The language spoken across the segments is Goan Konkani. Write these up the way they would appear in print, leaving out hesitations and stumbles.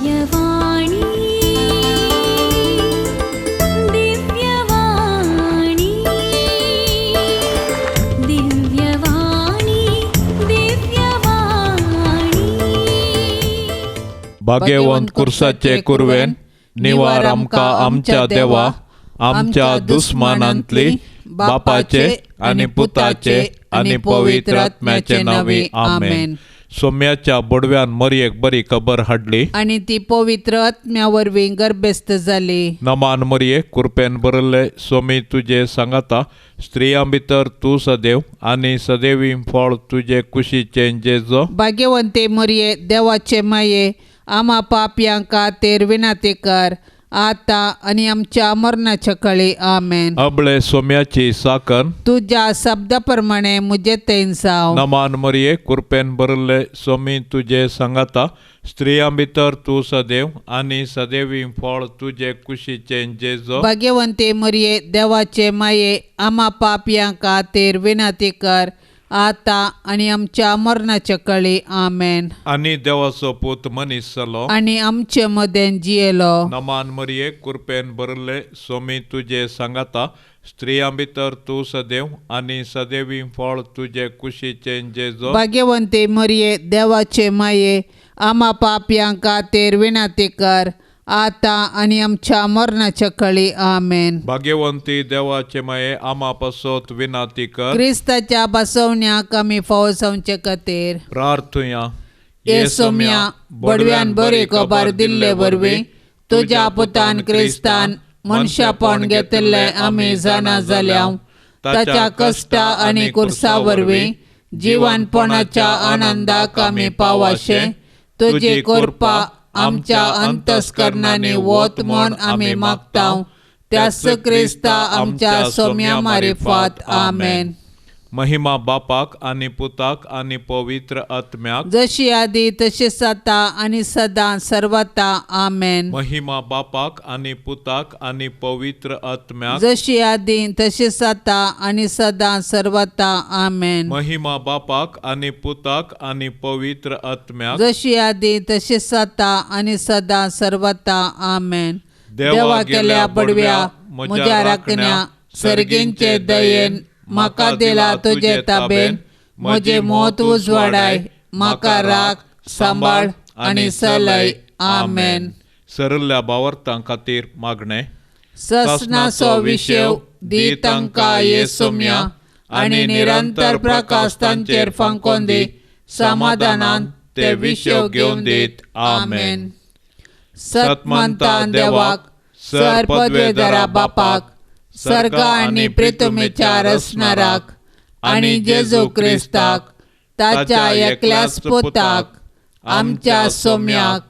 दिव्यवाणी दिव्यवाणी दिव्यवाणी दिव्यवाणी. भाग्यवंत कुर्साचे कुरवेन निवार आमकां आमच्या देवा आमच्या दुस्मानांतली बापाचे आनी पुताचे आनी पवित्र आत्म्याचे नांवी आमेन. सोम्याच्या बोडव्यान मरयेक बरी खबर हाडली आनी ती पवित्र आत्म्या वरवीं गर्भस्थ जाली. नमान मरये कुरपेन भरिल्ले सोमी तुजे सांगाता स्त्रियां भितर तूं सदैव आनी सदैवी फळ तुजे कुशीचें जेजो. भाग्यवंते मरये देवाचे माये आमा पापयांक खातीर विनंती कर आता आनी आमच्या मरणाच्या कळी. आमेन. अबळे सोम्याची साकन तुज्या शब्दा प्रमाणे म्हजे थंय जावं. नमान मरये कुरपेन भरिल्ले सोमी तुजे सांगाता स्त्रियां भितर तूं सदैव आनी सदैवी फळ तुजे कुशीचें जेजो. भाग्यवंते मरये देवाचे माये आमा पापयांक खातीर विनंती कर आता आनी आमच्या मरणाच्या कळी. आमेन. आनी देवाचो पूत मनीस जालो आनी आमचे मदें जियेलो. नमान मरये कुरपेन भरिल्ले सोमी तुजे सांगाता स्त्रियां भितर तूं सदैव आनी सदैवी फळ तुजे कुशीचें जेजो. भाग्यवंते मरये देवाचे माये आमा पापयांक खातीर विनंती कर आता आनी आमच्या मरणाच्या कळी. आमेन. भाग्यवंती देवाचे माये आमा पासत विनंती कर. क्रिस्ताच्या बसवण्याक आमी फावो जावचे खातीर प्रार्थुया. हे सोम्या बडव्यान बरी खबर दिल्ले वरवीं तुज्या पुतान क्रिस्तान मनशापण घेतिल्लें आमी जाणा जाल्या. ताच्या कश्टा आनी कुर्सा वरवीं जिवनपणाच्या आनंदाक आमी पावाशे तुजी कृपा आमच्या अंतस्करणांनी वत म्हूण आमी मागता. त्याच क्रिस्ता आमच्या सोम्या मारिफात. आमेन. महिमा बापाक आनी पुताक आनी पवित्र आत्म्याक जशी आदी तशी आतां आनी सदां सर्वता. आमेन. महिमा बापाक आनी पुताक आनी पवित्र आत्म्याक जशी आदी तशी आतां आनी सदां सर्वता. आमेन. महिमा बापाक आनी पुताक आनी पवित्र आत्म्याक जशी आदी तशी आतां आनी सदां सर्वता. आमेन. देवा केल्या बडव्या म्हज्या राखण्या सर्गींचे दयेन म्हाका दिला तुजे ताबेन म्हजें मत उजवाडाय म्हाका राख सांबाळ आनी चलय. आमेन. सरल्या बावर्तां खातीर मागणें. ससनाचो विशेव दी तांकां ये सोम्या आनी निरंतर प्रकाश तांचेर फांकोन दी समाधानान ते विशेव घेवन दीत. आमेन. सतमंता देवाक सर पदवेदारा बापाक सर्गा आनी प्रितुमेच्या रचणाराक आनी जेजू क्रिस्ताक ताच्या एकल्याच पुताक आमच्या सोम्याक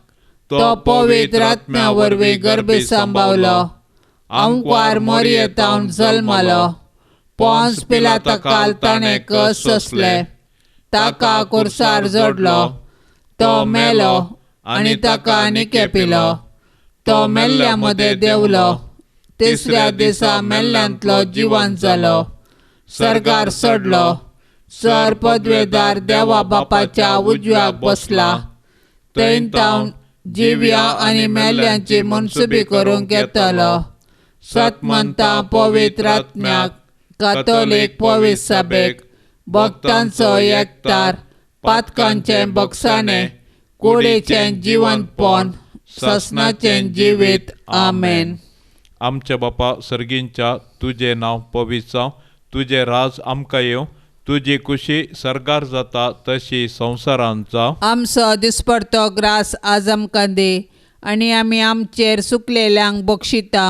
तो पवित्र आत्म्या वरवीं गर्भी सांबावलो आंकवार मोरयेतावन जल्मलो पोंस पिलाताकाल ताणें कस सोंसले ताका कुर्सार जोडलो तो मेलो आनी ताका निकेपिलो तो मेल्ल्या मदें देंवलो तिसऱ्या दिसा मेल्ल्यांतलो जिवन जालो सर्गार चडलो सर पदवेदार देवा बापाच्या उजव्याक बसला थंय तावन जिव्या आनी मेल्ल्यांची मनसुबी करूंक येतलो. सतमंता पवित्र आत्म्याक कातोलीक पवित्र सभेक भक्तांचो एकतार पातकांचें बक्षाणें कुडीचें जिवंतपण ससनाचें जिवीत. आमेन. आमच्या बापा सर्गींच्या तुजें नांव पवित्र जावं तुजें राज आमकां येवं तुजी कुशी सर्गार जाता तशी संवसारांत जावं. आमचो दिसपडतो ग्रास आज आमकां दी आनी आमी आमचेर सुकलेल्यांक बक्षिता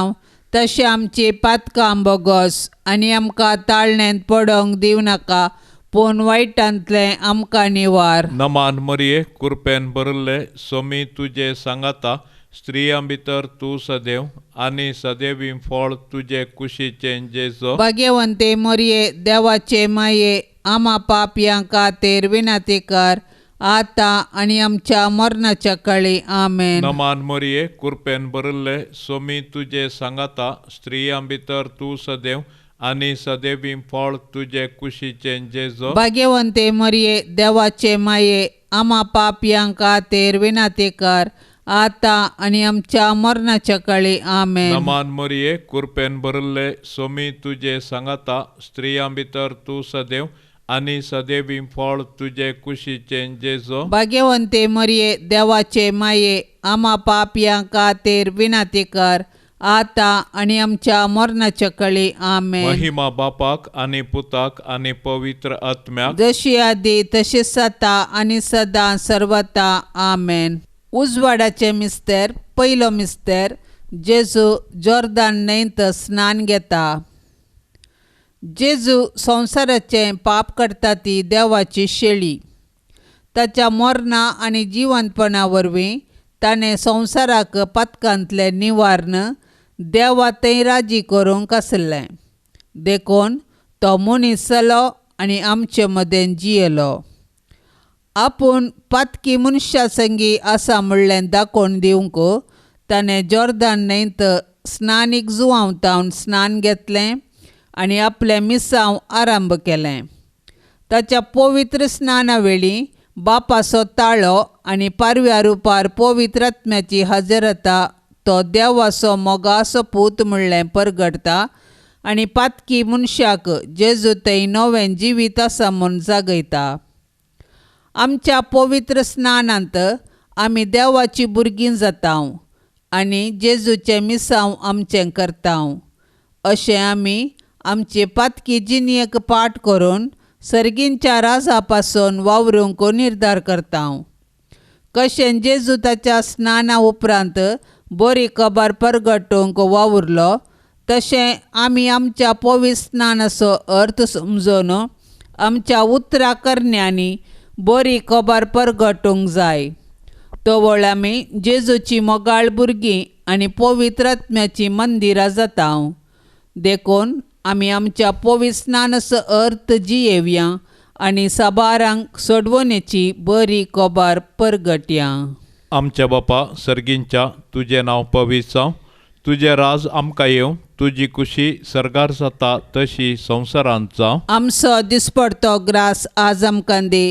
तशें आमची पातकां बोगस आनी आमकां ताळण्यांत पडोंक दिवं नाका पूण वायटांतलें आमकां निवार. नमान मरये कुरपेन भरिल्ले सोमी तुजे सांगाता स्त्रियां भितर तूं सदैव आनी सदैवी फळ तुजे कुशीचें जेजो. भाग्यवंते मरये देवाचे माये आमा पापयां खातीर विनंती कर आतां आनी आमच्या मरणाच्या काळी. आमेन. नमान मरये कुरपेन भरिल्ले सोमी तुजे सांगाता स्त्रियां भितर तूं सदैव आनी सदैवी फळ तुजे कुशीचें जेजो. भाग्यवंते मरये देवाचे माये आमा पापयां खातीर विनंती कर आतां आनी आमच्या मरणाच्या काळी. आमेन. नमान मरिये, कृपेन भरिल्ले, सोमी तुजे सांगाता, स्त्रियां भितर तूं सदैव आनी सदैवी फळ तुजे कुशीचें जेजो. भाग्यवंते मरिये, देवाचे माये, आमा पापयां खातीर विनंती कर, आतां आनी आमच्या मरणाच्या काळी. आमेन. महिमा बापाक आनी पुताक आनी पवित्र आत्म्याक, जशी आदी तशीच आतां आनी सदां सर्वता. आमेन. उजवाडाचे मिस्तेर. पयलो मिस्तेर, जेजू जोर्दान न्हंयत स्नान घेता. जेजू संवसाराचें पाप करता ती देवाची शेळी. ताच्या मरणा आनी जिवंतपणा वरवीं ताणें संवसाराक पातकांतलें निवारण देवा थंय राजी करूंक आसलें. देखून तो मनीस जालो आनी आमचे मदें जियेलो. आपूण पातकी मनशा संगी आसा म्हणलें दाखोवन दिवंक ताणें जोर्दान न्हंयत स्नानीक जुवांव स्नान घेतलें आनी आपलें मिसांव आरंभ केलें. ताच्या पवित्र स्नाना वेळी बापाचो ताळो आनी पारव्या रुपार पवित्र आत्म्याची हजरता तो देवाचो मोगाचो पूत म्हणलें परगटता आनी पातकी मनशाक जेजू थंय नवें जिवीत आसा म्हूण जागयता. आमच्या पवित्र स्नानांत आमी देवाची भुरगीं जाता आनी जेजूचें मिसांव आमचें करता. अशें आमी आमचे पातकी जिणेक पाठ करून सर्गींच्या राजा पासून वावरूंक निर्धार करता. कशें जेजू ताच्या स्नाना उपरांत बरी खबर परगटूंक वावुरलो तशें आमी आमच्या पवित्र स्नानाचो अर्थ समजून आमच्या उतरा करण्यांनी बरी खबर परगटूंक जाय. तवळ आमी जेजूची मोगाळ भुरगीं आनी पवित्र आत्म्याची मंदिरां जाता. देखून आमी आमच्या पवित्र स्नानाचो अर्थ जियेवया आनी साबारांक सोडवणेची बरी खबर परगटया. आमच्या बापा सर्गींच्या, तुजें नांव पवित्र जावं, तुजें राज आमकां येवं, तुजी कुशी सर्गार जाता तशी संवसारांत जावं. आमचो दिसपडतो ग्रास आज आमकां दी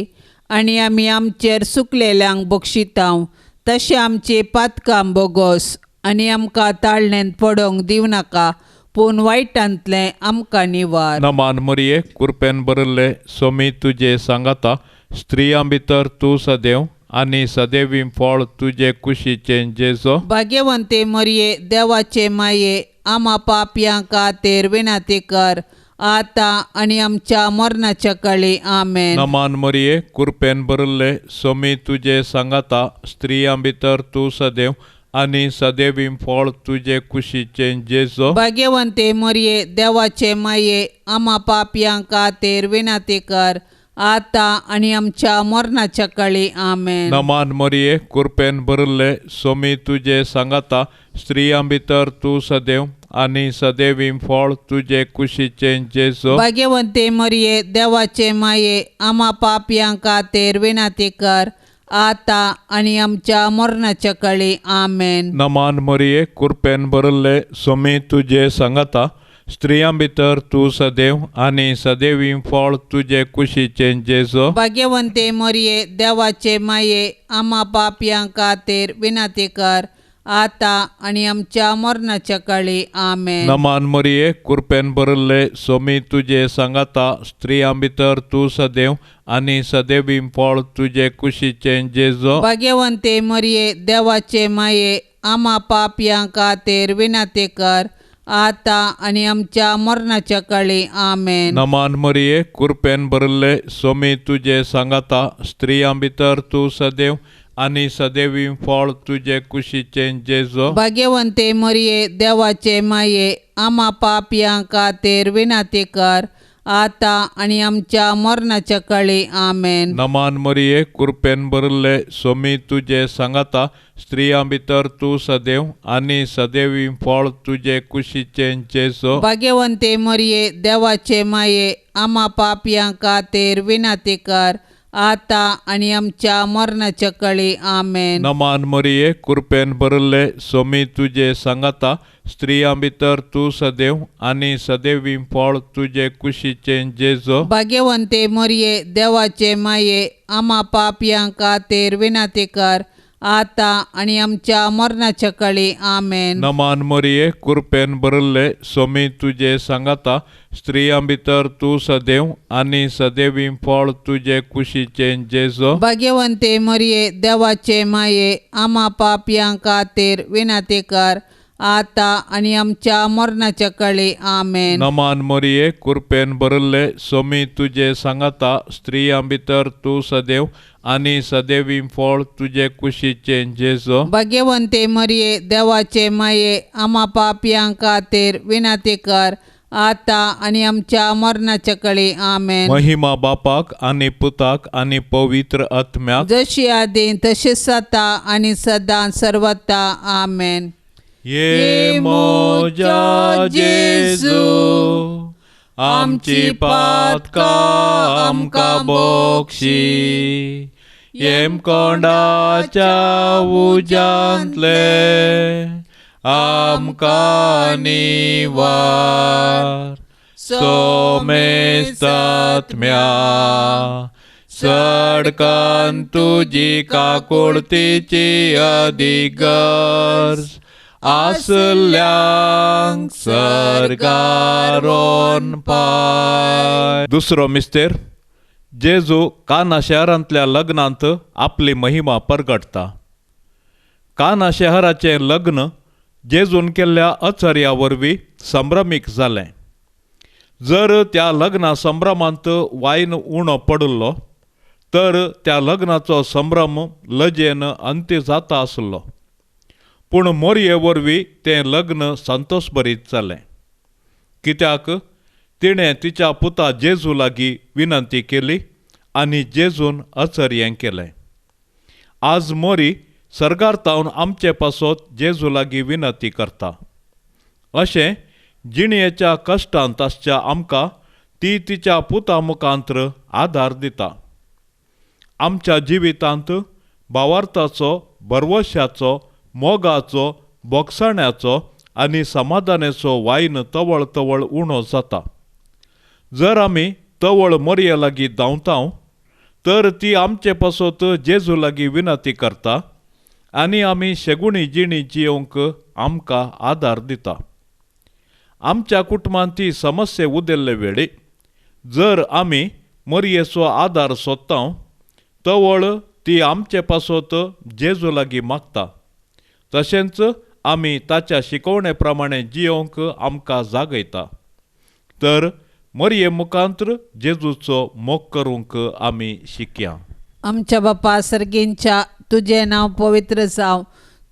आनी आमी आमचेर सुकलेल्यांक बक्षितां तशें आमची पातकां बोगोस आनी आमकां ताळणेंत पडोवंक दिवं नाका, पूण वायटांतलें आमकां निवार. नमान मरिये, कृपेन भरिल्ले, सोमी तुजे सांगाता, स्त्रियां भितर तूं सदैव आनी सदैवी फळ तुजे कुशीचें जेजो. भाग्यवंते मरिये, देवाचे माये, आमा पापयां खातीर विनंती कर, आतां आनी आमच्या मरणाच्या काळी. आमेन. नमान मरिये, कृपेन भरिल्ले, सोमी तुजे सांगाता, स्त्रियां भितर तूं सदैव आनी सदैवी फळ तुजे कुशीचें जेजो. भाग्यवंते मरिये, देवाचे माये, आमा पापयां खातीर विनंती कर, आतां आनी आमच्या मरणाच्या काळी. आमेन. नमान मरिये, कृपेन भरिल्ले, सोमी तुजे सांगाता, स्त्रियां भितर तूं सदैव आनी सदैवी फळ तुजे कुशीचें जेजो. भाग्यवंते मरिये, देवाचे माये, आमा पापयां खातीर विनंती कर, आतां आनी आमच्या मरणाच्या काळी. आमेन. नमान मरिये, कृपेन भरिल्ले, सोमी तुजे सांगाता, स्त्रियां भितर तूं सदैव आनी सदैवी फळ तुजे कुशीचें जेजो. भाग्यवंते मरिये, देवाचे माये, आमा पापयां खातीर विनंती कर, आतां आनी आमच्या मरणाच्या काळी. आमेन. नमान मरिये, कृपेन भरिल्ले, सोमी तुजे सांगाता, स्त्रियां भितर तूं सदैव आनी सदैवी फळ तुजे कुशीचें जेजो. भाग्यवंते मरिये, देवाचे माये, आमा पापयां खातीर विनंती कर, आतां आनी आमच्या मरणाच्या काळी. आमेन. नमान मरिये, कृपेन भरिल्ले, सोमी तुजे सांगाता, स्त्रियां भितर तूं सदैव आनी सदैवी फळ तुजे कुशीचें जेजो. भाग्यवंते मरिये, देवाचे माये, आमा पापयां खातीर विनंती कर, आतां आनी आमच्या मरणाच्या काळी. आमेन. नमान मरिये, कृपेन भरिल्ले, सोमी तुजे सांगाता, स्त्रियां भितर तूं सदैव आनी सदैवी फळ तुजे कुशीचें जेजो. भाग्यवंते मरिये, देवाचे माये, आमा पापयां खातीर विनंती कर, आतां आनी आमच्या मरणाच्या काळी. आमेन. नमान मरिये, कृपेन भरिल्ले, सोमी तुजे सांगाता, स्त्रियां भितर तूं सदैव आनी सदैवी फळ तुजे कुशीचें जेजो. भाग्यवंते मरिये, देवाचे माये, आमा पापयां खातीर विनंती कर, आतां आनी आमच्या मरणाच्या काळी. आमेन. नमान मरिये, कृपेन भरिल्ले, स्वामी तुजे सांगाता, स्त्रियां भितर तूं सदैव आनी सदैवी फळ तुजे कुशीचें जेजो. भाग्यवंते मरिये, देवाचे माये, आमा पापयां खातीर विनंती कर, आतां आनी आमच्या मरणाच्या काळी. आमेन. नमान मरिये, कृपेन भरिल्ले, स्वामी तुजे सांगाता, स्त्रियां भितर तूं सदैव आनी सदैवी फळ तुजे कुशीचें जेजो. भाग्यवंते मरिये, देवाचे माये, आमा पापयां खातीर विनंती कर, आतां आनी आमच्या मरणाच्या काळी. आमेन. महिमा बापाक आनी पुताक आनी पवित्र आत्म्याक, जशी आदी तशीच आतां आनी सदां सर्वता. आमेन. ये म्हज्या जेजू, आमची पातकां आमकां बक्षी, येमकोंडाच्या उज्यांतले आमकां निवार, सोमेस्तात्म्या सडकान तुजी काकुळतीची अदीक गरज आसल्यांक सर्गारोन पाय. दुसरो मिस्तेर. जेजू काना शहरांतल्या लग्नांत आपली महिमा परगटता. काना शहराचें लग्न जेजून केल्ल्या अचर्या वरवीं संभ्रमीक जालें. जर त्या लग्ना संभ्रमांत वायन उणो पडिल्लो तर त्या लग्नाचो संभ्रम लजेन अंत्य जाता आसलो, पूण मोरये वरवीं तें लग्न संतोषभरीत जालें. कित्याक तिणें तिच्या पुता जेजू लागीं विनंती केली आनी जेजून अचर्यें केलें. आज मोरी सर्गार तावन आमचे पासत जेजू लागीं विनंती करता. अशें जिणयेच्या कश्टांत आसच्या आमकां ती तिच्या पुता मुखांत्र आदार दिता. आमच्या जिवितांत भावार्थाचो, भरवशाचो, मोगाचो, बोगसाण्याचो आनी समाधानाचो वायन तवळ तवळ उणो जाता. जर आमी तवळ मोरये लागीं धांवता तर ती आमचे पासत जेजू लागीं विनंती करता आनी आमी शेगुणी जिणी जियोवंक आमकां आदार दिता. आमच्या कुटुंबांत ती समस्या उदेल्ले वेळी जर आमी मोरयेचो आदार सोदता तवळ ती आमचे पासत जेजू लागीं मागता. तशेंच आमी ताच्या शिकवणे प्रमाणे जियोवंक आमकां जागयता. तर मोरये मुखांत्र जेजूचो मोग करूंक आमी शिकया. आमच्या बापा सर्गींच्या, तुजें नांव पवित्र जावं,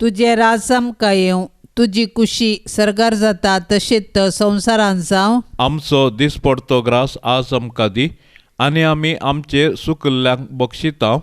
तुजें राज आमकां येवं, तुजी कुशी सर्गार जाता तशीच संवसारांत जावं. आमचो दिसपडतो ग्रास आज आमकां दी आनी आमी आमचेर सुकिल्ल्यांक बक्षिता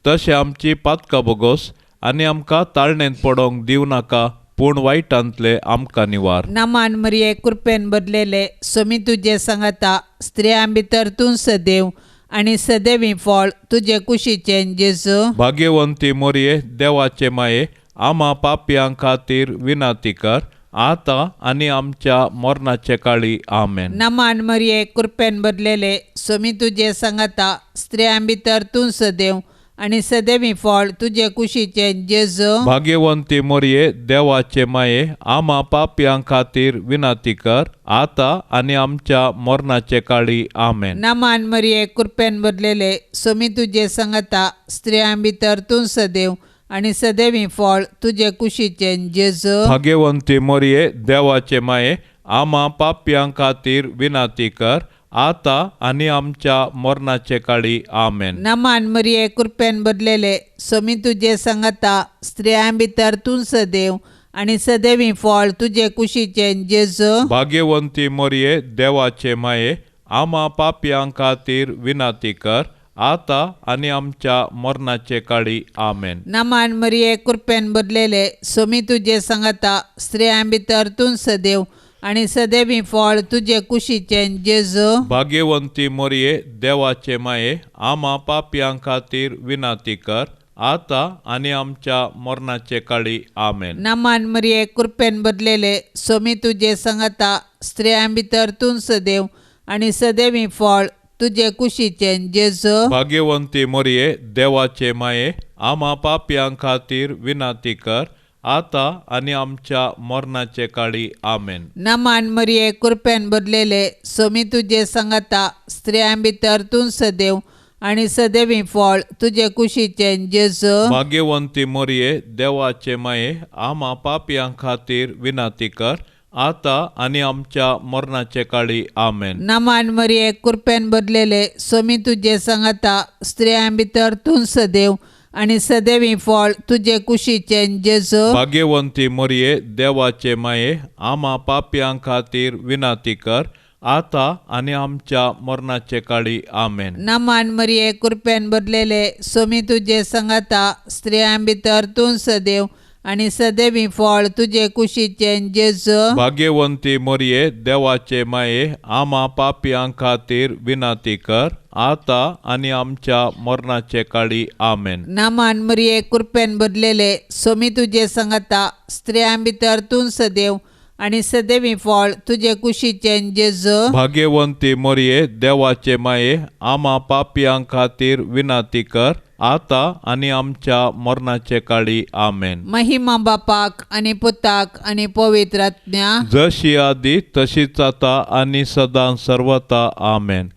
तशें आमची पातकां बोगोस आनी आमकां ताळणेंत पडोवंक दिवं नाका, पूण वायटांतले आमकां निवार. नमान मरिये, कृपेन भरलेले, स्वामी तुजे सांगाता, स्त्रियां भितर तूं सदैव आनी सदैवी फळ तुजे कुशीचें जेजू. भाग्यवंती मोरये, देवाचे माये, आमा पापयां खातीर विनंती कर, आतां आनी आमच्या मरणाचे काळी. आमेन. नमान मरिये, कृपेन भरलेले, स्वामी तुजे सांगाता, स्त्रियां भितर तूं सदैव आनी सदैवी फळ तुजे कुशीचें जेजू. भाग्यवंती मोरये, देवाचे माये, आमा पापयां खातीर विनंती कर, आतां आनी आमच्या मरणाचे काळी. आमेन. नमान मरिये, कृपेन भरलेले, स्वामी तुजे सांगाता, स्त्रियां भितर तूं सदैव आनी सदैवी फळ तुजे कुशीचें जेजू. भाग्यवंती मोरये, देवाचे माये, आमा पापयां खातीर विनंती कर, आतां आनी आमच्या मरणाचे काळी. आमेन. नमान मरिये, कृपेन भरलेले, स्वामी तुजे सांगाता, स्त्रियां भितर तूं सदैव आनी सदैवी फळ तुजे कुशीचें जेजू. भाग्यवंती मोरये, देवाचे माये, आमा पापयां खातीर विनंती कर, आतां आनी आमच्या मरणाचे काळी. आमेन. नमान मरिये, कृपेन भरलेले, स्वामी तुजे सांगाता, स्त्रियां भितर तूं सदैव आनी सदैवी फळ तुजे कुशीचें जेजू. भाग्यवंती मोरये, देवाचे माये, आमा पापयां खातीर विनंती कर, आतां आनी आमच्या मरणाचे काळी. आमेन. नमान मरिये, कृपेन भरलेले, स्वामी तुजे सांगाता, स्त्रियां भितर तूं सदैव आनी सदैवी फळ तुजे कुशीचें जेजू. भाग्यवंती मोरये, देवाचे माये, आमा पापयां खातीर विनंती कर, आतां आनी आमच्या मरणाचे काळी. आमेन. नमान मरिये, कृपेन भरलेले, सोमी तुजे सांगाता, स्त्रियां भितर तूं सदैव आनी सदैवी फळ तुजे कुशीचें जेजू. भाग्यवंती मरिये, देवाचे माये, आमा पापयां खातीर विनंती कर, आतां आनी आमच्या मरणाचे काळी. आमेन. नमान मरिये, कृपेन भरलेले, सोमी तुजे सांगाता, स्त्रियां भितर तूं सदैव आनी सदैवी फळ तुजे कुशीचें जेजू. भाग्यवंती मरिये, देवाचे माये, आमा पापयां खातीर विनंती कर, आतां आनी आमच्या मरणाचे काळी. आमेन. नमान मरिये, कृपेन भरलेले, सोमी तुजे सांगाता, स्त्रियां भितर तूं सदैव आनी सदैवी फळ तुजे कुशीचें जेजू. भाग्यवंती मरिये, देवाचे माये, आमा पापयां खातीर विनंती कर, आतां आनी आमच्या मरणाचे काळी. आमेन. नमान मरिये, कृपेन भरलेले, सोमी तुजे सांगाता, स्त्रियां भितर तूं सदैव आनी सदैवी फळ तुजे कुशीचें जेजू. भाग्यवंती मरिये, देवाचे माये, आमा पापयां खातीर विनंती कर, आतां आनी आमच्या मरणाचे काळी. आमेन. महिमा बापाक आनी पुताक आनी पवित्र आत्म्या, जशी आदी तशीच आतां आनी सदां सर्वता. आमेन.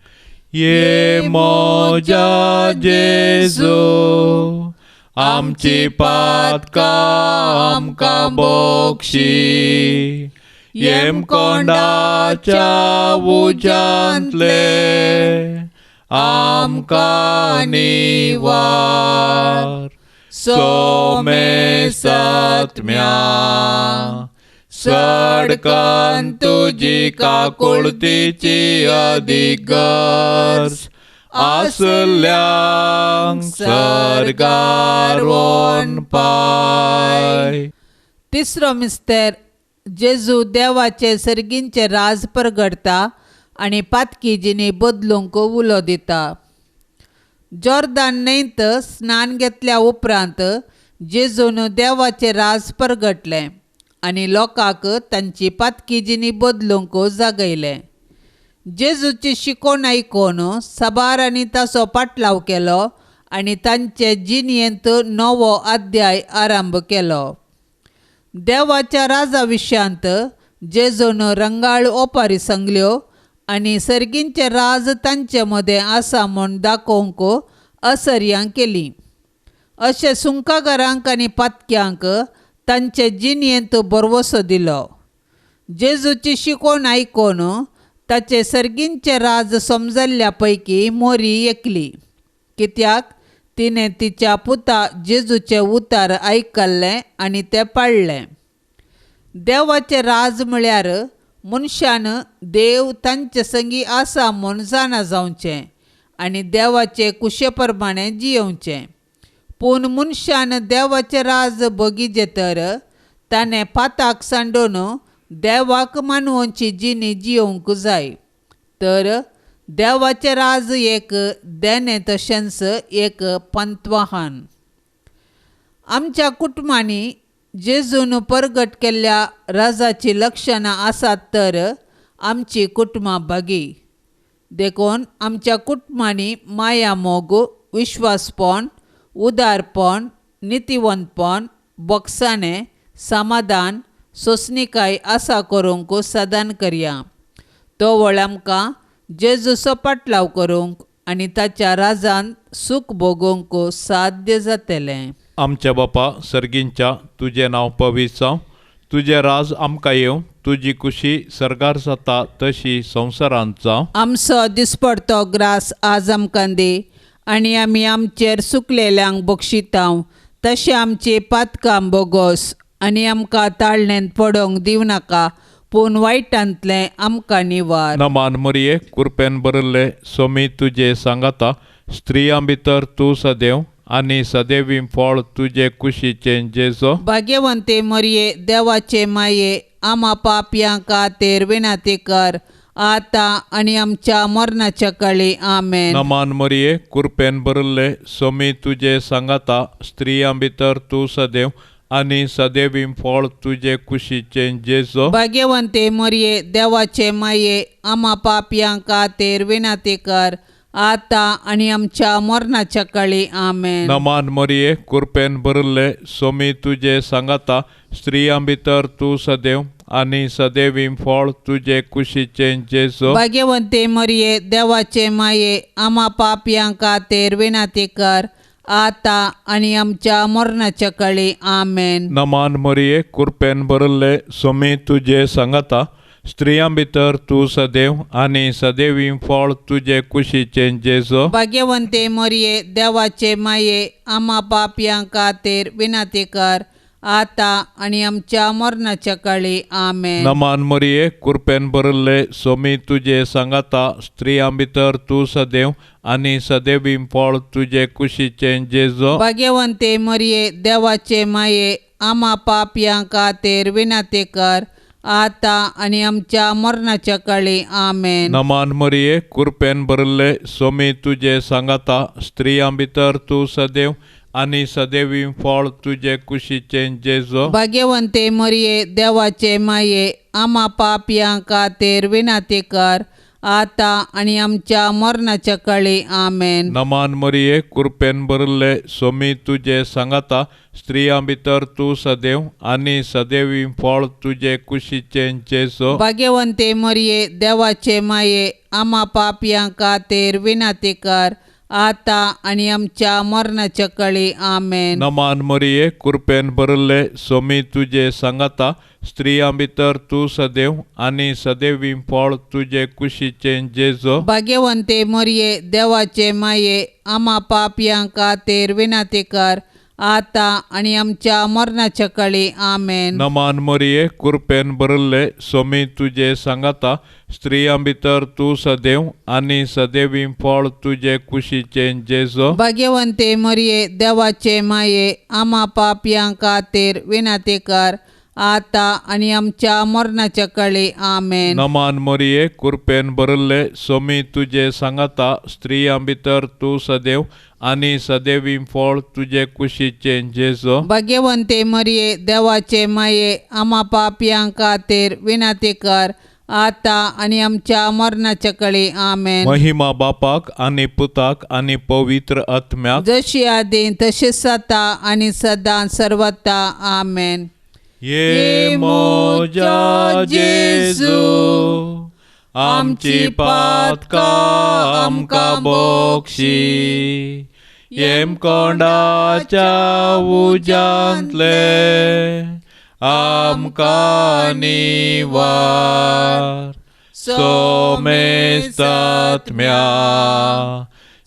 ये म्हज्या जेजू, आमची पातकां आमकां बक्षी, येमकोंडाच्या उज्यांतले आमकां निवार, सोमे सात्म्या सडकन तुजी काकुळतीची अदीक गरज आसल्यांक सर्गार व्हरून पाय. तिसरो मिस्तेर, जेजू देवाचे सर्गींचे राज परगडता आनी पातकी जिणी बदलूंक उलो दिता. जॉर्दान न्हंयत स्नान घेतल्या उपरांत जेजून देवाचें राज परगटलें आनी लोकांक तांची पातकी जिणी बदलूंक जागयलें. जेजूची शिकोवण आयकून साबारांनी ताचो पाटलाव केलो आनी तांचे जिणेंत नवो अध्याय आरंभ केलो. देवाच्या राजा विशयांत जेजून रंगाळ ओपारी सांगल्यो आनी सर्गींचें राज तांचे मदें आसा म्हूण दाखोवंक असर्यां केली. अशें सुंकागारांक आनी पातक्यांक तांचे जिणेंत भरवसो दिलो. जेजूची शिकोवण आयकून ताचे सर्गींचें राज समजल्ल्या पैकी मोरी एकली, कित्याक तिणें तिच्या पुता जेजूचें उतार आयकल्लें आनी तें पाळ्ळें. देवाचें राज म्हळ्यार मनशान देव तांचे संगी आसा म्हूण जाणा जावचें आनी देवाचे कुशे प्रमाणें जियोवचें. पूण मनशान देवाचें राज बगीचें तर ताणें पाताक सांडून देवाक मानवची जिणी जियोवंक जाय. तर देवाचें राज एक देणें तशेंच एक पंतवाहन. आमच्या कुटुंबांनी जेजून परगट केल्ल्या राजाचीं लक्षणां आसात तर आमची कुटुंबां भागी. देखून आमच्या कुटुंबांनी माया मोग, विश्वासपण, उदारपण, नितीवंतपण, बोगसाणें, समाधान, सोंसणीकाय आसा करूंक साधन करया. तो वळ आमकां जेजूचो पाटलाव करूंक आनी ताच्या राजान सूख भोगूंक साध्य जातलें. आमच्या बापा सर्गींच्या, तुजें नांव पवित्र जावं, तुजें राज आमकां येवं, तुजी कुशी सर्गार जाता तशी संवसारांत जावं. आमचो दिसपडतो ग्रास आज आमकां दी आनी आमी आमचेर सुकलेल्यांक बक्षितांव तशें आमची पातकां बोगोस आनी आमकां ताळणेंत पडोवंक दिवं नाका, पूण वायटांतलें आमकां निवार. नमान मरिये, कृपेन भरिल्ले, सोमी तुजे सांगाता, स्त्रियां भितर तूं सदैव आनी सदैवी फळ तुजे कुशीचें जेजो. भाग्यवंते मरिये, देवाचे माये, आमा पापयां खातीर विनंती कर, आतां आनी आमच्या मरणाच्या काळी. आमेन. नमान मरिये, कृपेन भरिल्ले, सोमी तुजे सांगाता, स्त्रियां भितर तूं सदैव आनी सदैवी फळ तुजे कुशीचें जेजो. भाग्यवंते मरिये, देवाचे माये, आमा पापयां खातीर विनंती कर, आतां आनी आमच्या मरणाच्या काळी. आमेन. नमान मरिये, कृपेन भरिल्ले, सोमी तुजे सांगाता, स्त्रियां भितर तूं सदैव आनी सदैवी फळ तुजे कुशीचें जेजू. भाग्यवंते मरिये, देवाचे माये, आमा पापयां खातीर विनंती कर, आतां आनी आमच्या मरणाच्या काळी. आमेन. नमान मरिये, कृपेन भरिल्ले, सोमी तुजे सांगाता, स्त्रियां भितर तूं सदैव आनी सदैवी फळ तुजे कुशीचें जेजू. भाग्यवंते मरिये, देवाचे माये, आमा पापयां खातीर विनंती कर, आतां आनी आमच्या मरणाच्या काळी. आमेन. नमान मरिये, कृपेन भरिल्ले, सोमी तुजे सांगाता, स्त्रियां भितर तूं सदैव आनी सदैवी फळ तुजे कुशीचें जेजू. भाग्यवंते मरिये, देवाचे माये, आमा पापयां खातीर विनंती कर, आतां आनी आमच्या मरणाच्या काळी. आमेन. नमान मरिये, कृपेन भरिल्ले, सोमी तुजे सांगाता, स्त्रियां भितर तूं सदैव आनी सदैवी फळ तुजे कुशीचें जेजू. भाग्यवंते मरिये, देवाचे माये, आमा पापयां खातीर विनंती कर, आतां आनी आमच्या मरणाच्या काळी. आमेन. नमान मरिये, कृपेन भरिल्ले, सोमी तुजे सांगाता, स्त्रियां भितर तूं सदैव आनी सदैवी फळ तुजे कुशीचें जेजू. भाग्यवंते मरिये, देवाचे माये, आमा पापयां खातीर विनंती कर, आतां आनी आमच्या मरणाच्या काळी. आमेन. नमान मरिये, कृपेन भरिल्ले, सोमी तुजे सांगाता, स्त्रियां भितर तूं सदैव आनी सदैवी फळ तुजे कुशीचें जेजू. भाग्यवंते मरिये, देवाचे माये, आमा पापयां खातीर विनंती कर, आतां आनी आमच्या मरणाच्या काळी. आमेन. नमान मरिये, कृपेन भरिल्ले, सोमी तुजे सांगाता, स्त्रियां भितर तूं सदैव आनी सदैवी फळ तुजे कुशीचें जेजू. भाग्यवंते मरिये, देवाचे माये, आमा पापयां खातीर विनंती कर, आतां आनी आमच्या मरणाच्या काळी. आमेन. नमान मरिये, कृपेन भरिल्ले, सोमी तुजे सांगाता, स्त्रियां भितर तूं सदैव आनी सदैवी फळ तुजे कुशीचें जेजू. भाग्यवंते मरिये, देवाचे माये, आमा पापयां खातीर विनंती कर, आतां आनी आमच्या मरणाच्या काळी. आमेन. महिमा बापाक आनी पुताक आनी पवित्र आत्म्याक, जशी आदी तशीच आतां आनी सदां सर्वता. आमेन. ये म्हज्या जेजू, आमची पातकां आमकां बक्षी, येमकोंडाच्या उज्यांतले आमकां निवार, सोमेस्तात्म्या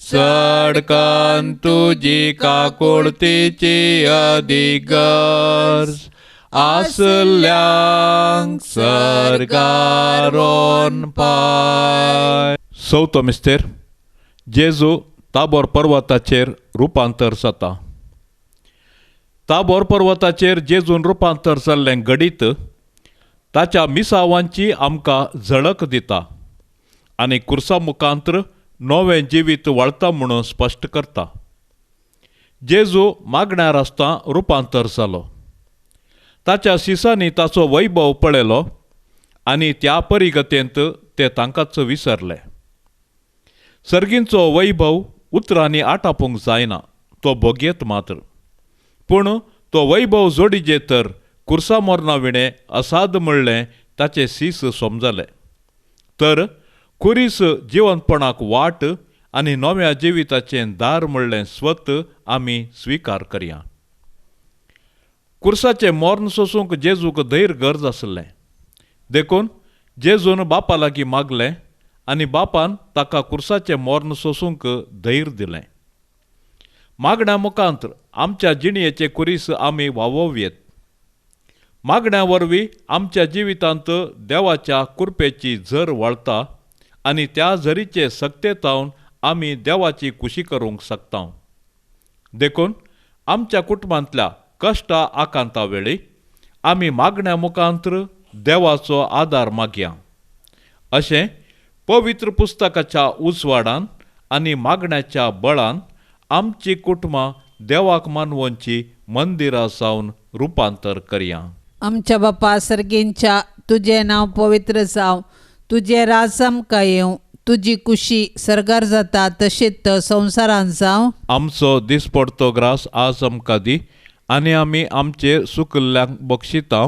सडकन तुजी काकुळतीची अदीक गरज आसल्यांक सर्गारोन पाय. चवथो मिस्तेर, जेजू ताबोर पर्वताचेर रुपांतर जाता. ताबोर पर्वताचेर जेजून रुपांतर जाल्लें घडीत ताच्या मिसावांची आमकां झळक दिता आनी कुर्सा मुखांत्र नवें जिवीत वळता म्हणून स्पश्ट करता. जेजू मागण्यार आसतना रुपांतर जालो. ताच्या सिसांनी ताचो वैभव पळयलो आनी त्या परिगतेंत ते तांकांच विसरले. सर्गींचो वैभव उतरांनी आटापूंक जायना, तो भोगयेत मात्र. पूण तो वैभव जोडीजे तर कुर्सा मरणा विणें असाद म्हणलें ताचें सीस समजलें. तर कुरीस जिवंतपणाक वाट आनी नव्या जिविताचें दार म्हणलें स्वत आमी स्विकार करया. कुर्साचें मर्ण सोसूंक जेजूक धैर्य गरज आसलें, देखून जेजून बापा लागीं मागलें आनी बापान ताका कुर्साचें मर्ण सोसूंक धैर्य दिलें. मागण्या मुखांत आमच्या जिणयेचे कुरीस आमी वावोवयेत. मागण्या वरवीं आमच्या जिवितांत देवाच्या कृपेची झर वळता आनी त्या झरीचे सक्तेतावन आमी देवाची खुशी करूंक शकता. देखून आमच्या कुटुंबांतल्या कश्टा आकांता वेळी आमी मागण्या मुखांत्र देवाचो आदार मागया. अशें पवित्र पुस्तकाच्या उजवाडान आनी मागण्याच्या बळान आमची कुटुंबां देवाक मानवोनची मंदिरां जावन रुपांतर करया. आमच्या बापा सर्गींच्या, तुजें नांव पवित्र जावं, तुजें राज आमकां येवं, तुजी कुशी सर्गार जाता तशेंच संवसारांत जावं. आमचो दिसपडतो ग्रास आज आमकां दी आनी आमी आमचेर सुकिल्ल्यांक बक्षिता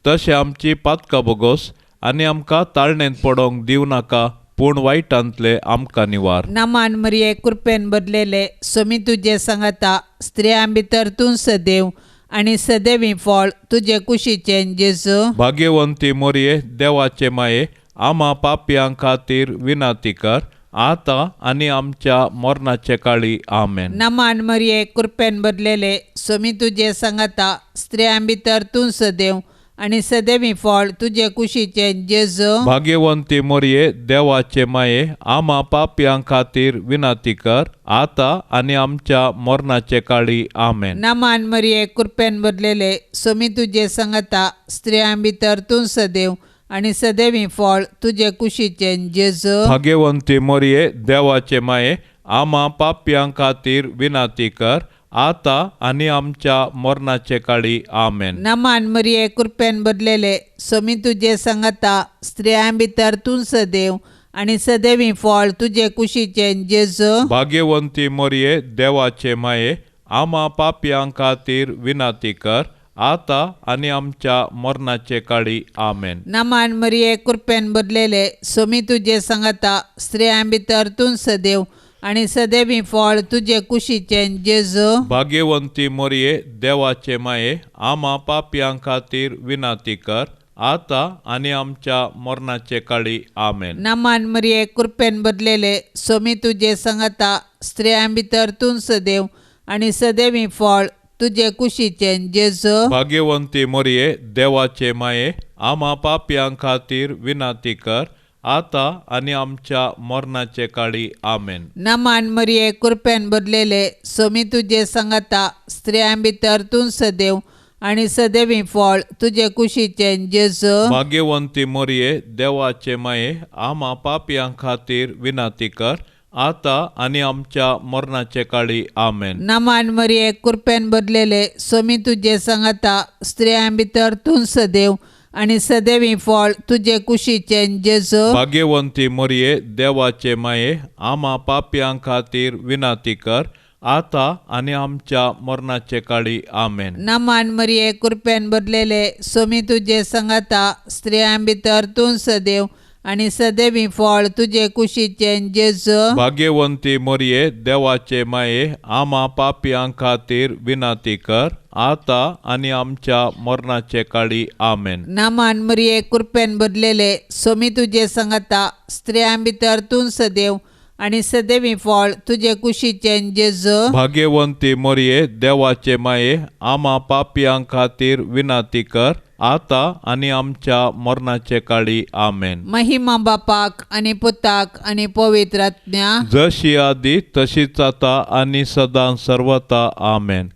तशें आमची पातकां बोगोस आनी आमकां ताळणेंत पडोंक दिवं नाका पूण वायटांतले आमकां निवार. नमान मरिये कृपेन भरलेले स्वामी तुजे सांगाता, स्त्रियां भितर तूं सदैव आनी सदैवी फळ तुजे कुशीचें जेजू. भाग्यवंती मोरये देवाचे माये, आमा पापयां खातीर विनंती कर आतां आनी आमच्या मरणाचे काळी. आमेन. नमान मरिये कृपेन भरलेले स्वामी तुजे सांगाता, स्त्रियां भितर तूं सदैव आनी सदैवी फळ तुजे कुशीचें जेजू. भाग्यवंती मोरये देवाचे माये, आमा पापयां खातीर विनंती कर आतां आनी आमच्या मरणाचे काळी. आमेन. नमान मरिये कृपेन भरलेले स्वामी तुजे सांगाता, स्त्रियां भितर तूं सदैव आनी सदैवी फळ तुजे कुशीचें जेजू. भाग्यवंती मोरये देवाचे माये, आमा पापयां खातीर विनंती कर आतां आनी आमच्या मरणाचे काळी. आमेन. नमान मरिये कृपेन भरलेले स्वामी तुजे सांगाता, स्त्रियां भितर तूं सदैव आनी सदैवी फळ तुजे कुशीचें जेजू. भाग्यवंती मोरये देवाचे माये, आमा पापयां खातीर विनंती कर आतां आनी आमच्या मरणाचे काळी. आमेन. नमान मरिये कृपेन भरलेले स्वामी तुजे सांगाता, स्त्रियां भितर तूं सदैव आनी सदैवी फळ तुजे कुशीचें जेजू. भाग्यवंती मोरये देवाचे माये, आमा पापयां खातीर विनंती कर आतां आनी आमच्या मरणाचे काळी. आमेन. नमान मरिये कृपेन भरलेले स्वामी तुजे सांगाता, स्त्रियां भितर तूं सदैव आनी सदैवी फळ तुजे कुशीचें जेजू. भाग्यवंती मोरये देवाचे माये, आमा पापयां खातीर विनंती कर आतां आनी आमच्या मरणाचे काळी. आमेन. नमान मरिये कृपेन भरलेले स्वामी तुजे सांगाता, स्त्रियां भितर तूं सदैव आनी सदैवी फळ तुजे कुशीचें जेजू. भाग्यवंती मोरये देवाचे माये, आमा पापयां खातीर विनंती कर आतां आनी आमच्या मरणाचे काळी. आमेन. नमान मरिये कृपेन भरलेले स्वामी तुजे सांगाता, स्त्रियां भितर तूं सदैव आनी सदैवी फळ तुजे कुशीचें जेजू. भाग्यवंती मोरये देवाचे माये, आमा पापयां खातीर विनंती कर आतां आनी आमच्या मरणाचे काळी. आमेन. नमान मरिये कृपेन भरलेले स्वामी तुजे सांगाता, स्त्रियां भितर तूं सदैव आनी सदैवी फळ तुजे कुशीचें जेजू. भाग्यवंती मोरये देवाचे माये, आमा पापयां खातीर विनंती कर आतां आनी आमच्या मरणाचे काळी. आमेन. नमान मरिये कृपेन भरलेले स्वामी तुजे सांगाता, स्त्रियां भितर तूं सदैव आनी सदैवी फळ तुजे कुशीचें जेजू. भाग्यवंती मोरये देवाचे माये, आमा पापयां खातीर विनंती कर आतां आनी आमच्या मरणाचे काळी. आमेन. महिमा बापाक आनी पुताक आनी पवित्र आत्म्या, जशी आदी तशीच आतां आनी सदां सर्वता. आमेन.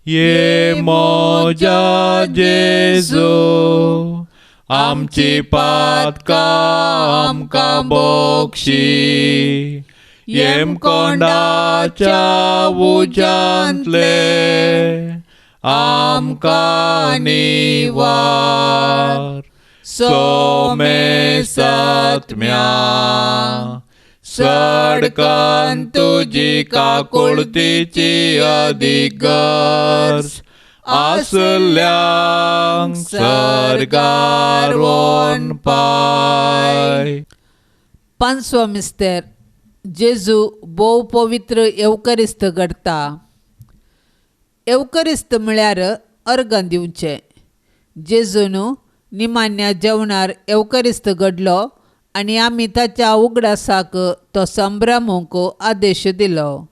ये म्हज्या जेजू, आमची पातकां आमकां बक्षी, येमकोंडाच्या उज्यांतले आमकां निवार. सोमे सात्म्या सडकन तुजी काकुळतीची अदीक गरज आसल्यांक सर्गार वोन पाय. पांचवो मिस्तेर, जेजू भोव पवित्र येवकरिस्त घडता. येवकरिस्त म्हळ्यार अर्गां दिवचें. जेजून निमाण्या जेवणार येवकरिस्त घडलो आनी आमी ताच्या उगडासाक तो संभ्रमूंक आदेश दिलो.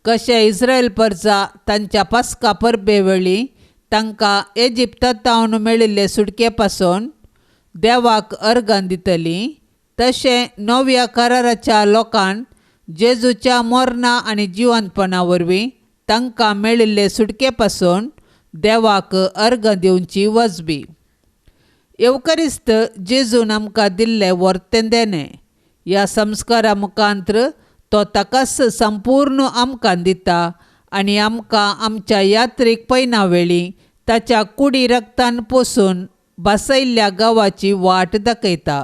कशें इस्रायल परजा तांच्या पास्का परबे वेळी तांकां इजिप्तांत मेळिल्ले सुटके पासून देवाक अर्गां दितलीं, तशें नव्या कराराच्या लोकान जेजूच्या मरणा आनी जिवंतपणा वरवीं तांकां मेळिल्ले सुटके पासून देवाक अर्गां दिवची वजबी. येवकरिस्त जेजून आमकां दिल्लें वर्तें देणें. ह्या संस्कारा मुखांत्र तो ताकाच संपूर्ण आमकां दिता आनी आमकां आमच्या यात्रीक पयना वेळी ताच्या कुडी रक्तान पोसून बसयल्ल्या गांवाची वाट दाखयता.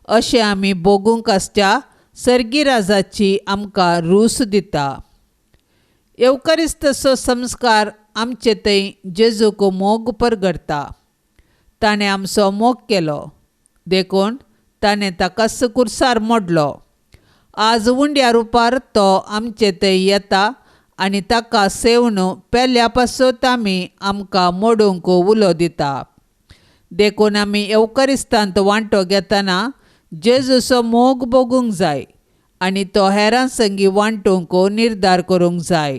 अशें आमी भोगूंक आसच्या सर्गी राजाची आमकां रूस दिता. येवकारिस्ताचो संस्कार आमचे थंय जेजूक मोग परगडटा. ताणें आमचो मोग केलो देखून ताणें ताकाच कुर्सार मोडलो. आज उंड्या रुपार तो आमचे थंय येता आनी ताका सेवन पेल्या पासत आमी आमकां मोडूंक उलो दिता. देखून आमी येवकारिस्तांत वांटो घेतना जेजूचो मोग भोगूंक जाय आनी तो हेरां संगी वांटूंक निर्धार करूंक जाय.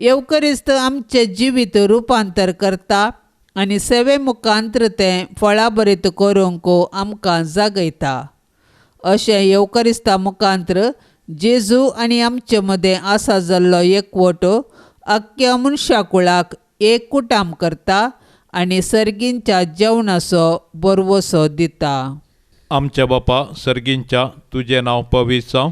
येवकारिस्त आमचें जिवीत रुपांतर करता आनी सेवे मुखांत्र तें फळाभरीत करूंक आमकां जागयता. अशें येवकारिस्ता मुखांत्र जेजू आनी आमचे मदें आसा जाल्लो एकवट आख्ख्या मनशा कुळाक एक कुटाम करता आनी सर्गींच्या जेवणाचो बरवसो दिता. आमच्या बापा सर्गींच्या, तुजें नांव पवित्र जावं,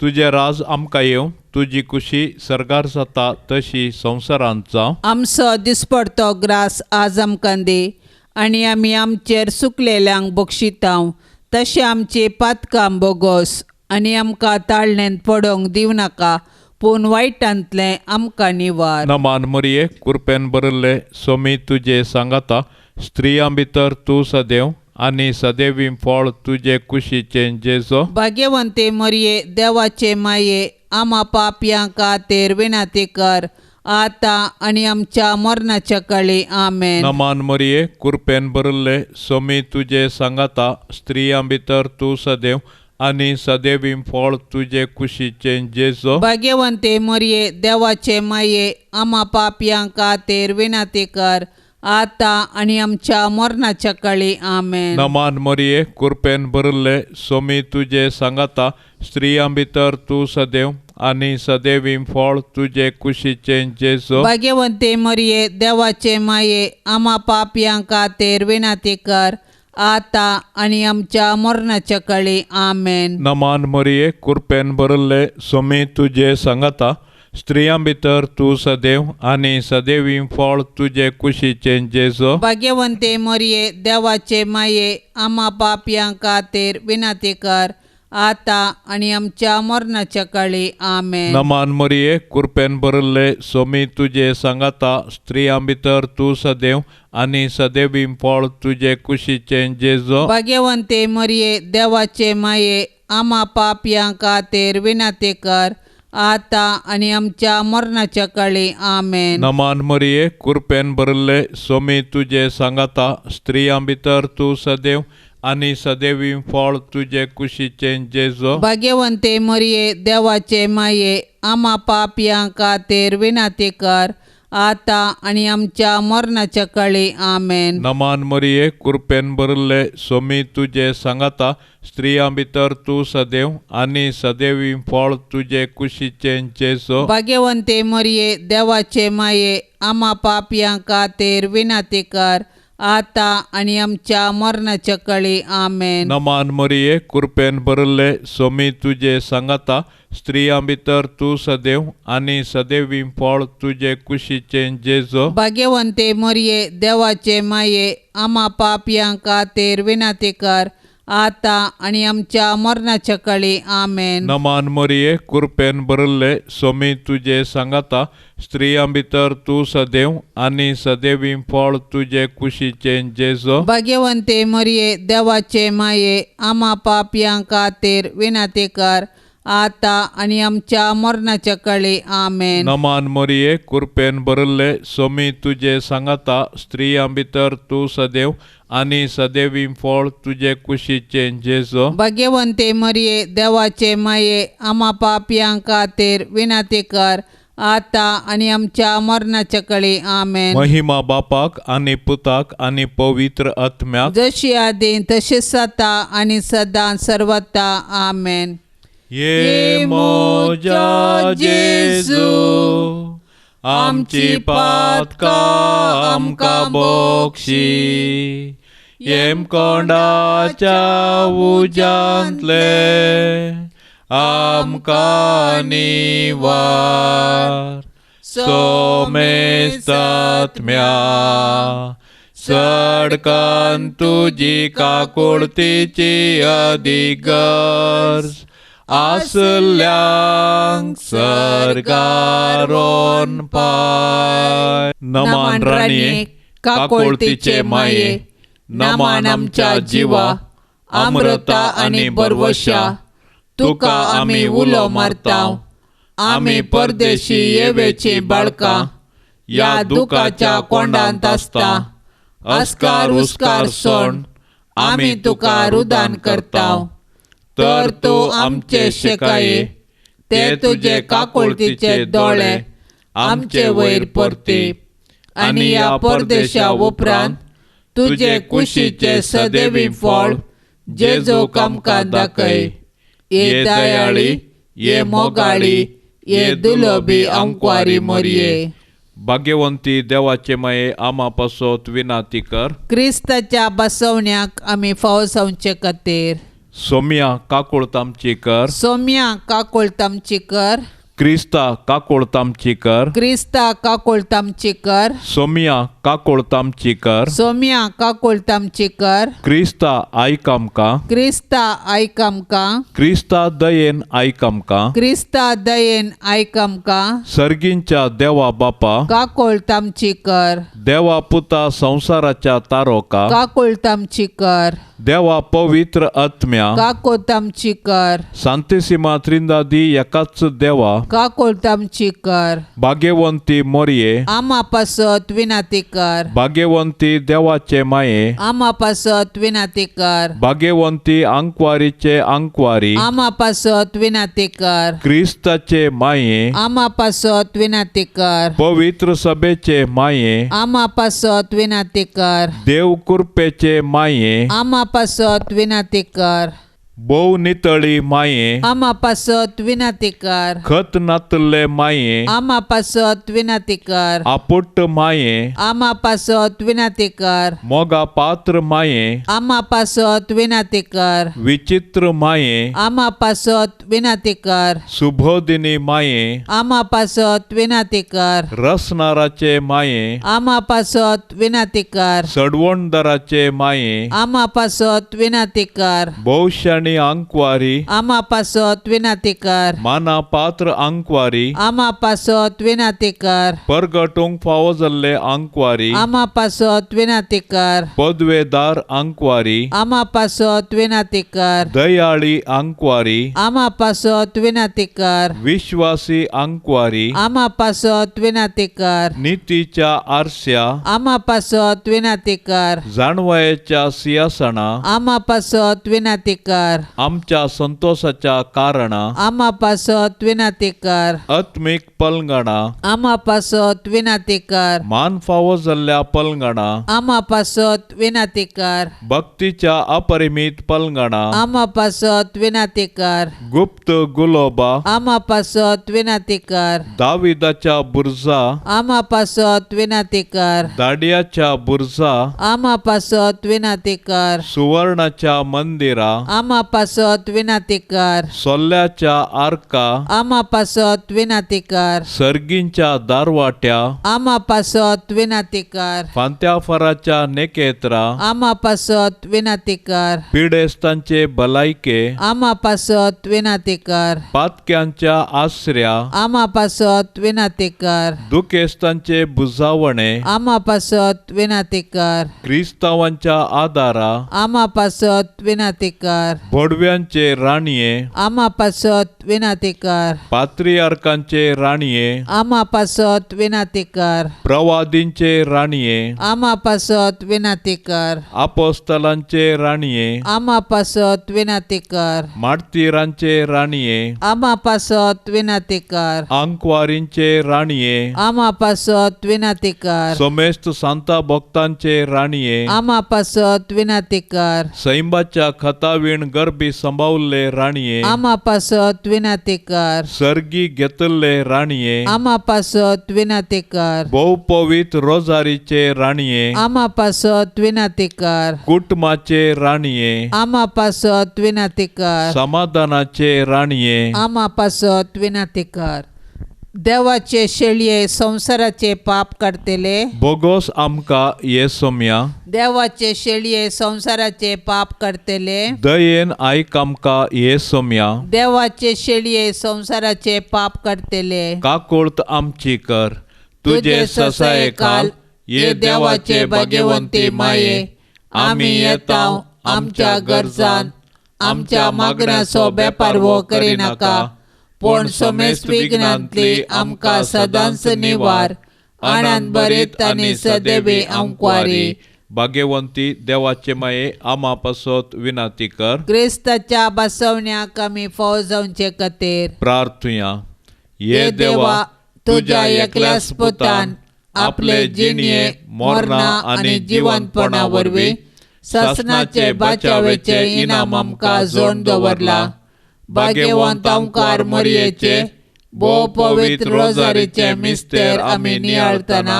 तुजें राज आमकां येवं, तुजी कुशी सर्गार जाता तशी संवसारांत जावं. आमचो दिसपडतो ग्रास आज आमकां दी आनी आमी आमचेर सुकलेल्यांक बक्षितांव तशें आमची पातकां बोगोस आनी आमकां ताळणेंत पडोवंक दिवं नाका पूण वायटांतलें आमकां निवार. नमान मरिये, कृपेन भरिल्ले, सोमी तुजे सांगाता, स्त्रियां भितर तूं सदैव आनी सदैवी फळ तुजे कुशीचें जेजो. भाग्यवंते मरिये, देवाचे माये, आमा पापयां खातीर विनंती कर आतां आनी आमच्या मरणाच्या काळी. आमेन. नमान मरिये, कृपेन भरिल्ले, सोमी तुजे सांगाता, स्त्रियां भितर तूं सदैव आनी सदैवी फळ तुजे कुशीचें जेजो. भाग्यवंते मरिये, देवाचे माये, आमा पापयां खातीर विनंती कर आतां आनी आमच्या मरणाच्या काळी. आमेन. नमान मरिये, कृपेन भरिल्ले, सोमी तुजे सांगाता, स्त्रियां भितर तूं सदैव आनी सदैवी फळ तुजे कुशीचें जेजो. भाग्यवंते मरिये, देवाचे माये, आमा पापयां खातीर विनंती कर आतां आनी आमच्या मरणाच्या काळी. आमेन. नमान मरिये, कृपेन भरिल्ले, सोमी तुजे सांगाता, स्त्रियां भितर तूं सदैव आनी सदैवी फळ तुजे कुशीचें जेजो. भाग्यवंते मरिये, देवाचे माये, आमा पापयां खातीर विनंती कर आतां आनी आमच्या मरणाच्या काळी. आमेन. नमान मरिये, कृपेन भरिल्ले, सोमी तुजे सांगाता, स्त्रियां भितर तूं सदैव आनी सदैवी फळ तुजे कुशीचें जेजो. भाग्यवंते मरिये, देवाचे माये, आमा पापयां खातीर विनंती कर आतां आनी आमच्या मरणाच्या काळी. आमेन. नमान मरिये, कृपेन भरिल्ले, सोमी तुजे सांगाता, स्त्रियां भितर तूं सदैव आनी सदैवी फळ तुजे कुशीचें जेजो. भाग्यवंते मरिये, देवाचे माये, आमा पापयां खातीर विनंती कर आतां आनी आमच्या मरणाच्या काळी. आमेन. नमान मरिये, कृपेन भरिल्ले, सोमी तुजे सांगाता, स्त्रियां भितर तूं सदैव आनी सदैवी फळ तुजे कुशीचें जेजो. भाग्यवंते मरिये, देवाचे माये, आमा पापयां खातीर विनंती कर आतां आनी आमच्या मरणाच्या काळी. आमेन. नमान मरिये, कृपेन भरिल्ले, सोमी तुजे सांगाता, स्त्रियां भितर तूं सदैव आनी सदैवी फळ तुजे कुशीचें जेजो. भाग्यवंते मरिये, देवाचे माये, आमा पापयां खातीर विनंती कर आतां आनी आमच्या मरणाच्या काळी. आमेन. नमान मरिये, कृपेन भरिल्ले, सोमी तुजे सांगाता, स्त्रियां भितर तूं सदैव आनी सदैवी फळ तुजे कुशीचें जेजो. भाग्यवंते मरिये, देवाचे माये, आमा पापयां खातीर विनंती कर आतां आनी आमच्या मरणाच्या काळी. आमेन. नमान मरिये, कृपेन भरिल्ले, सोमी तुजे सांगाता, स्त्रियां भितर तूं सदैव आनी सदैवी फळ तुजे कुशीचें जेजो. भाग्यवंते मरिये, देवाचे माये, आमा पापयां खातीर विनंती कर आतां आनी आमच्या मरणाच्या काळी. आमेन. महिमा बापाक आनी पुताक आनी पवित्र आत्म्याक, जशी आदी तशीच आतां आनी सदां सर्वता. आमेन. ये मोजा जेजू, आमची पातकां आमकां बक्षी, येमकोंडाच्या उज्यांतले आमकां निवार. सोमेस्तात्म्या चडकन तुजी काकुळतीची अदीक गरज आसल्यांक सर्गारोन पाय. नमान राणये, काकुळतीचे माये, नमान आमच्या जिवा, अमृता आनी बरवशा, तुका आमी उलो मारता. आमी परदेशी येवेची बाळकां ह्या दुखाच्या कोंडांत आसता. अस्कार उस्कार सोण आमी तुका रुदान करता. तर तूं आमचे शेकाये ते तुजे काकुळतीचे दोळे आमचे वयर परती आनी ह्या परदेशा उपरांत तुजे कुशीचे सदैवी फळ जेजूक आमकां दाखय. ये दयाळी, ये मोगाळी, ये दुलोबी अंकवारी मोरये. भाग्यवंती देवाचे माये, आमा पासत विनाती कर. क्रिस्ताच्या बसवण्याक आमी फावो जावचे खातीर. सोम्या काकुळत आमची कर. सोम्या काकुळत आमची कर. क्रिस्ता काकुळत आमची कर. क्रिस्ता काकुळत आमची कर. सोम्या काकुळत आमची कर. सोम्या काकुळत आमची कर. क्रिस्ता आयक आमकां. क्रिस्ता आयक आमकां. क्रिस्ता दयेन आयक आमकां. क्रिस्ता दयेन आयक आमकां. सर्गींच्या देवा बापा, काकुळत आमची कर. देवा पुता संवसाराच्या तारोका, काकुळत आमची कर. देवा पवित्र आत्म्या, काकुळत आमची कर. सांतिसिमा त्रिंदादी एकाच देवा, काकुळत आमची कर. भाग्यवंती मोरये, आमा पासत विनाती कर. भाग्यवंती देवाचे माये, आमा पासत विनाती कर. भाग्यवंती आंकवारीचे आंकवारी, आमा पासत विनाती कर. क्रिस्ताचे माये, आमा पासत विनाती कर. पवित्र सभेचे माये, आमा पासत विनाती कर. देव कृपेचे माये, आमा पासत विनाती कर. भोव नितळी माये, आमा पासत विनाती कर. खत नातल्ले माये, आमा पासत विनाती कर. आपुट्ट माये, आमा पासत विनाती कर. मोगा पात्र माये, आमा पासत विनाती कर. विचित्र माये, आमा पासत विनाती कर. सुबोधिनी माये, आमा पासत विनाती कर. रसनाराचे माये, आमा पासत विनाती कर. सडवणदाराचे माये, आमा पासत विनाती कर. भोवशाणी आंकवारी, आमा पासत विनाती कर. माना पात्र आंकवारी, आमा पासत विनाती कर. परगटूंक फावो जाल्ले आंकवारी, आमा पासत विनाती कर. पदवेदार आंकवारी, आमा पासत विनाती कर. दयाळी आंकवारी, आमा पासत विनाती कर. विश्वासी आंकवारी, आमा पासत विनाती कर. नितीच्या आरस्या, आमा पासत विनाती कर. जाणवयाच्या सिंहासना, आमा पासत विनाती कर. आमच्या संतोषाच्या कारणा, आमा पासत विनाती कर. आत्मीक पलंगणा, आमा पासत विनाती कर. मान फावो जाल्ल्या पलंगणा, आमा पासत विनाती कर. भक्तीच्या अपरिमीत पलंगणा, आमा पासत विनाती कर. गुप्त गुलोबा, आमा पासत विनाती कर. दाविदाच्या बुर्जा, आमा पासत विनाती कर. दाडियाच्या बुर्जा, आमा पासत विनाती कर. सुवर्णाच्या मंदिरा, आमा पासत विनाती कर. सोल्ल्याच्या आर्का, आमा पासत विनाती कर. सर्गींच्या दारवाट्या, आमा पासत विनाती कर. फांत्याफराच्या नेकेत्रा, आमा पासत विनाती कर. पिडेस्तांचे भलायके, आमा पासत विनाती कर. पातक्यांच्या आसऱ्या, आमा पासत विनाती कर. दुखेस्तांचे बुजावणे, आमा पासत विनाती कर. क्रिस्तावांच्या आदारा, आमा पासत विनाती कर. भोडव्यांचे राणये, आमा पासत विनाती कर. पात्रियार्कांचे राणये, आमा पासत विनाती कर. प्रवादींचे राणये, आमा पासत विनाती कर. आपोस्तलांचे राणये, आमा पासत विनाती कर. मार्तीरांचे राणये, आमा पासत विनाती कर. आंकवारींचे राणये, आमा पासत विनाती कर. समेस्त सांता भक्तांचे राणये, आमा पासत विनाती कर. सैंबाच्या खतावीण गर्भी संभावल्ले राणये, आमा पासत विनाती कर. सर्गी घेतल्ले राणये, आमा पासत विनाती कर. भोव पवित्र रोजारीचे राणये, आमा पासत विनाती कर. कुटुंबाचे राणये, आमा पासत विनाती कर. समाधानाचे राणये, आमा पासत विनाती कर. देवाचे शेळये संवसाराचे पाप काडटले. बोगोस आमकां ये सोम्या. देवाचे शेळये संवसाराचे पाप काडटले. दयेन आयक आमकां ये सोम्या. देवाचे शेळये संवसाराचे पाप काडटले. काकुळत आमची कर तुजे ससाये खाल ये देवाचे भाग्यवंती माये. आमी येता आमच्या गरजान आमच्या मागण्याचो बेपारवो करिनाका, पूण समेस्त विघ्नांतली आमकां सदांच निवार. आनंद भरीत आनी सदैवी आमक्वारी. भाग्यवंती देवाचे माये आमा पासत विनंती कर. क्रिस्ताच्या बसवण्याक आमी फाव जावचे खातीर प्रार्थुया. ये देवा, तुज्या एकल्याच पुतान आपले जिणये मरणा आनी जिवंतपणा वरवीं सासणाचे बाचावेचे इनाम आमकां जोडून दवरला. भाग्यवंत आमकार मरयेचे भोव पवित्र रोजारीचे मिस्तेर आमी नियाळतना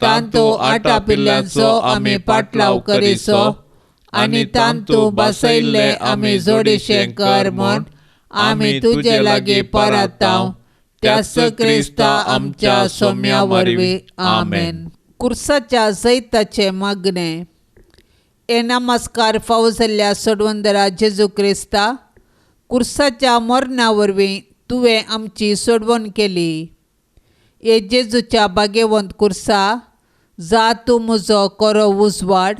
तांतू आटापिल्ल्यांचो आमी पाटलाव करिसो आनी तांतू बसयल्ले आमी जोडीशें कर म्हूण आमी तुजे लागीं परताव त्याच क्रिस्ता आमच्या सोम्या वरवीं. आमेन. कुर्साच्या जैताचें मागणें. हे नमस्कार फावो जाल्ल्या सोडवंदरा जेजू क्रिस्ता, कुर्साच्या मरणा वरवीं तुवें आमची सोडवण केली. हे जेजूच्या भाग्यवंत कुर्सा, जा तूं म्हजो खरो उजवाड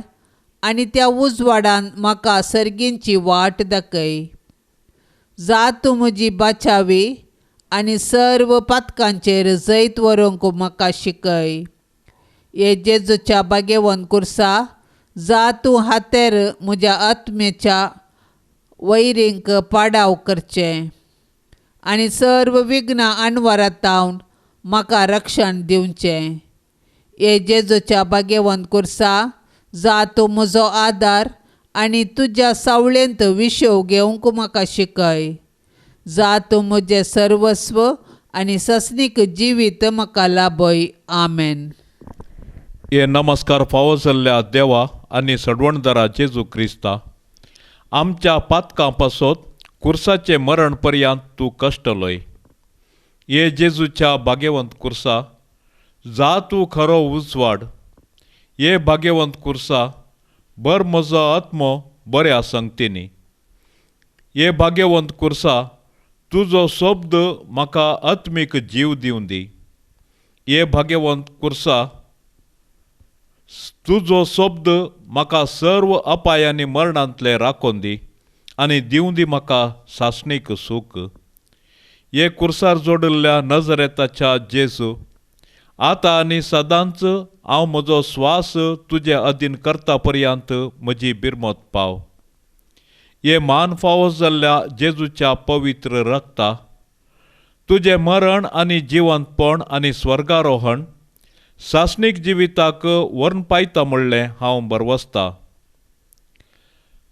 आनी त्या उजवाडान म्हाका सर्गींची वाट दाखय. जा तूं म्हजी बाचावी आनी सर्व पातकांचेर जैत व्हरूंक म्हाका शिकय. हे जेजूच्या भाग्यवंत कुर्सा, जा तूं हातेर म्हज्या आत्म्याच्या वैरींक पाडाव करचें आनी सर्व विघ्नां अणवरातावन म्हाका रक्षण दिवचें. हे जेजूच्या भाग्यवंत कुर्सा, जा तूं म्हजो आदार आनी तुज्या सावळेंत विशेव घेवंक म्हाका शिकय. जा तूं म्हजें सर्वस्व आनी ससनीक जिवीत म्हाका लाभय. आमेन. हे नमस्कार फावो जाल्ल्या देवा आनी सडवणदारा जेजू क्रिस्ता, आमच्या पातकां पासत कुर्साचे मरण पर्यंत तूं कश्टलोय. हे जेजूच्या भाग्यवंत कुर्सा, जा तूं खरो उजवाड. हे भाग्यवंत कुर्सा, बर म्हजो आत्मो बऱ्या संगतींनी. हे भाग्यवंत कुर्सा, तुजो शब्द म्हाका आत्मीक जीव दिवं दी. हे भाग्यवंत कुर्सा, तुजो शब्द म्हाका सर्व अपायांनी मरणांतले राखून दी आनी दिवं दी म्हाका सासणीक सूख. हे कुर्सार जोडिल्ल्या नजरेताच्या जेजू, आतां आनी सदांच हांव म्हजो स्वास तुजे अधीन करता पर्यंत म्हजी बिरमत पाव. हे मान फावो जाल्ल्या जेजूच्या पवित्र रक्ता, तुजें मरण आनी जिवंतपण आनी स्वर्गारोहण सासणीक जिविताक व्हरून पायता म्हणलें हांव बरवसता.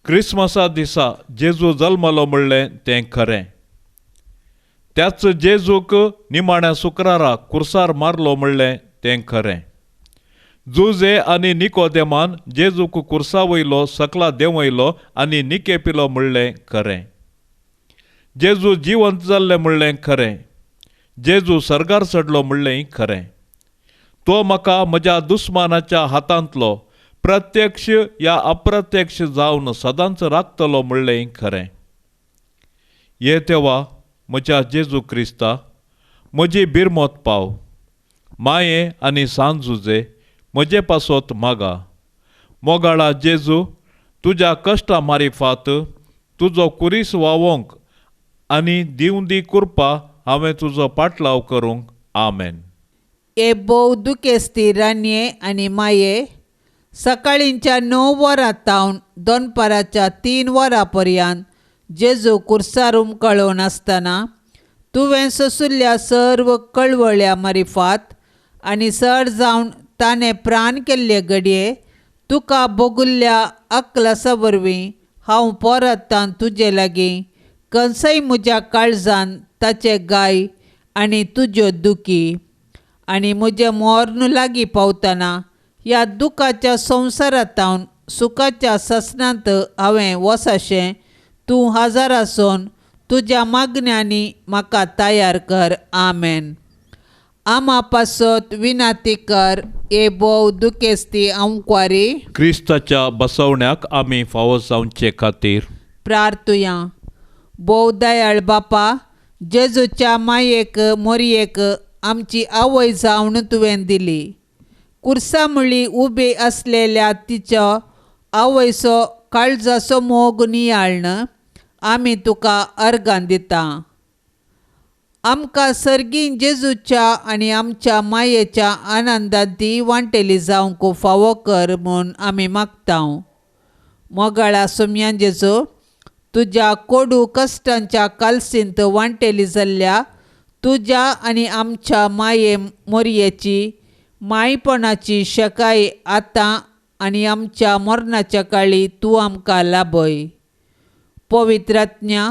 क्रिसमसा दिसा जेजू जल्मलो म्हणलें तें खरें. त्याच जेजूक निमाण्या शुक्रारा कुर्सार मारलो म्हणलें तें खरें. जुजे आनी निकोदेमान जेजूक कुर्सा वयलो सकला देंवयलो आनी निकेपिलो म्हणलें खरें. जेजू जिवंत जाल्लें म्हणलें खरें. जेजू सर्गार चडलो म्हणलें खरें. तो म्हाका म्हज्या दुस्मानाच्या हातांतलो प्रत्यक्ष या अप्रत्यक्ष जावन सदांच राखतलो म्हणलें खरें. ये देवा म्हज्या जेजू क्रिस्ता, म्हजी बिरमत पाव. माये आनी सांजुजे म्हजे पासत मागा. मोगाळा जेजू, तुज्या कश्टां मारिफात तुजो कुरीस वावोंक आनी दिवं दी कृपा हांवें तुजो पाटलाव करूंक. आमेन. हे भोव दुखेस्ती रानये आनी माये, सकाळींच्या 9 वरां तावन दनपाराच्या 3 वरां पर्यंत जेजू कुर्सार उमकळोवन आसतना तुवें सोंशिल्ल्या सर्व कळवळ्या मारिफात आनी सर जावन ताणें प्राण केल्ले घडये तुका भोगिल्ल्या अकलासा वरवीं हांव परतान तुजे लागीं कंसय म्हज्या काळजान ताचे गाय आनी तुज्यो दुखी आनी म्हजें मर्ण लागीं पावतना ह्या दुखाच्या संवसारांत सुखाच्या ससनांत हांवें वसाशें तूं हजर आसून तुज्या मागण्यांनी म्हाका तयार कर. आमेन. आमा पासत विनाती कर हे भोव दुखेस्ती आंकवारी. क्रिस्ताच्या बसवण्याक आमी फावो जावचे खातीर प्रार्थुया. भोव दयाळ बापा, जेजूच्या मायेक मोरयेक आमची आवय जावन तुवें दिली. कुर्सा मुळी उबी आसलेल्या तिचो आवयचो काळजाचो मोग नियाळन आमी तुका अर्गां दिता. आमकां सर्गीं जेजूच्या आनी आमच्या मायेच्या आनंदांत ती वांटेली जावंक फावो कर म्हूण आमी मागता. मोगाळा सोमयान जेजू, तुज्या कोडू कश्टांच्या कालसींत वांटेली जाल्ल्या तुज्या आनी आमच्या माये मोरयेची मायपणाची शकाय आतां आनी आमच्या मरणाच्या काळी तूं आमकां लाभय. पवित्रात्म्या,